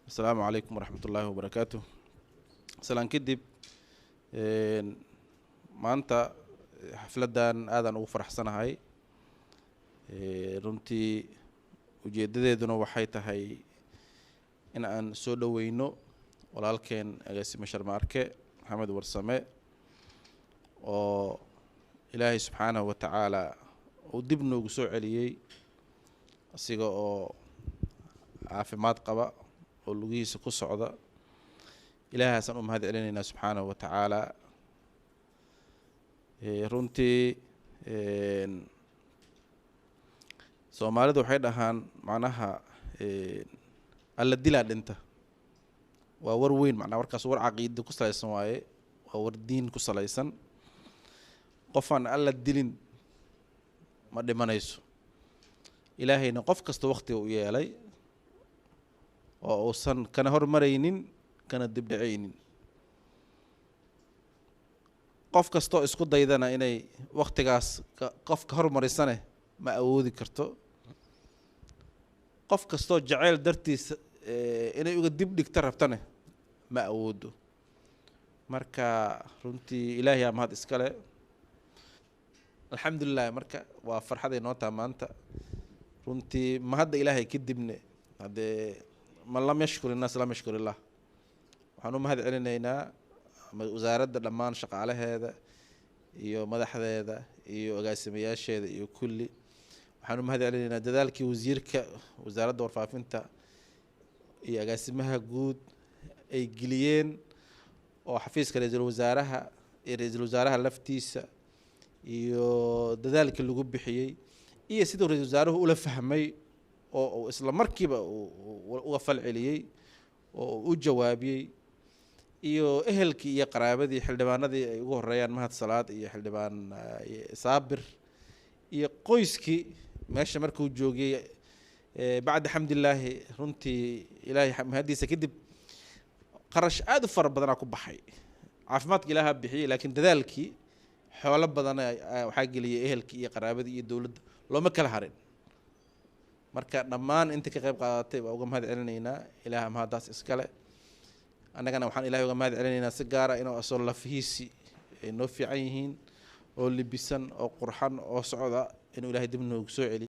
Asalaamu calaykum waraxmat ullaahi wabarakaatu. Salaan kadib, maanta xafladdan aadaan ugu faraxsanahay. Runtii ujeeddadeeduna waxay tahay in aan soo dhoweyno walaalkeen agaasime Sharmaarke Maxamed Warsame, oo Ilaahay subxaanahu wa tacaala uu dib noogu soo celiyey asiga oo caafimaad qaba oo lugihiisa ku socda. Ilaahaasaan u mahad celinaynaa subxaanahu wa tacaala. Runtii Soomaalidu waxay dhahaan, macnaha, "Alla dilaa dhinta." Waa war weyn, macnaha warkaas war caqiida ku salaysan waaye, waa war diin ku salaysan. Qofaan Alla dilin ma dhimanayso. Ilaahayna qof kasta waktiga u yeelay oo uusan kana hormaraynin kana dibdhacaynin. Qof kastoo isku daydana inay waktigaas qof ka hormarisane ma awoodi karto. Qof kastoo jaceyl dartiisa inay uga dib dhigta rabtane ma awoodo. Marka runtii Ilaahay aa mahad iskale, alxamdulilah. Marka waa farxaday noo taha maanta runtii. Mahadda Ilaahay kadibne, haddee man lam yashkur innaas lam yashkur illah. Waxaan u mahad celinaynaa wasaaradda dhammaan shaqaalaheeda iyo madaxdeeda iyo agaasimayaasheeda iyo kulli. Waxaan u mahad celinaynaa dadaalkii wasiirka wasaaradda warfaafinta iyo agaasimaha guud ay geliyeen, oo xafiiska ra-iisul wasaaraha iyo ra-iisul wasaaraha laftiisa iyo dadaalkii lagu bixiyey, iyo siduu ra-isul wasaaruhu ula fahmay oo uu isla markiiba uga fal celiyey oo uu u jawaabiyey, iyo ehelkii iyo qaraabadii xildhibaanadii ay ugu horeeyaan Mahad Salaad iyo xildhibaan Saabir iyo qoyskii meesha markuu joogiyey. Bacda xamdilaahi, runtii Ilaahay mahadiisa kadib, qarash aada u fara badanaa ku baxay. Caafimaadka Ilaaha bixiyey, laakiin dadaalkii xoolo badan waxaa geliyay ehelkii iyo qaraabadii iyo dowladda, looma kala harin. Marka dhammaan inta ka qayb qaadatay waa uga mahad celinaynaa. Ilaaha mahaddaas iskale. Annagana waxaan Ilahay uga mahad celinaynaa si gaara inuu asoo lafihiisi ay noo fiican yihiin oo libisan oo qurxan oo socda inuu Ilahay dib noogu soo celiy.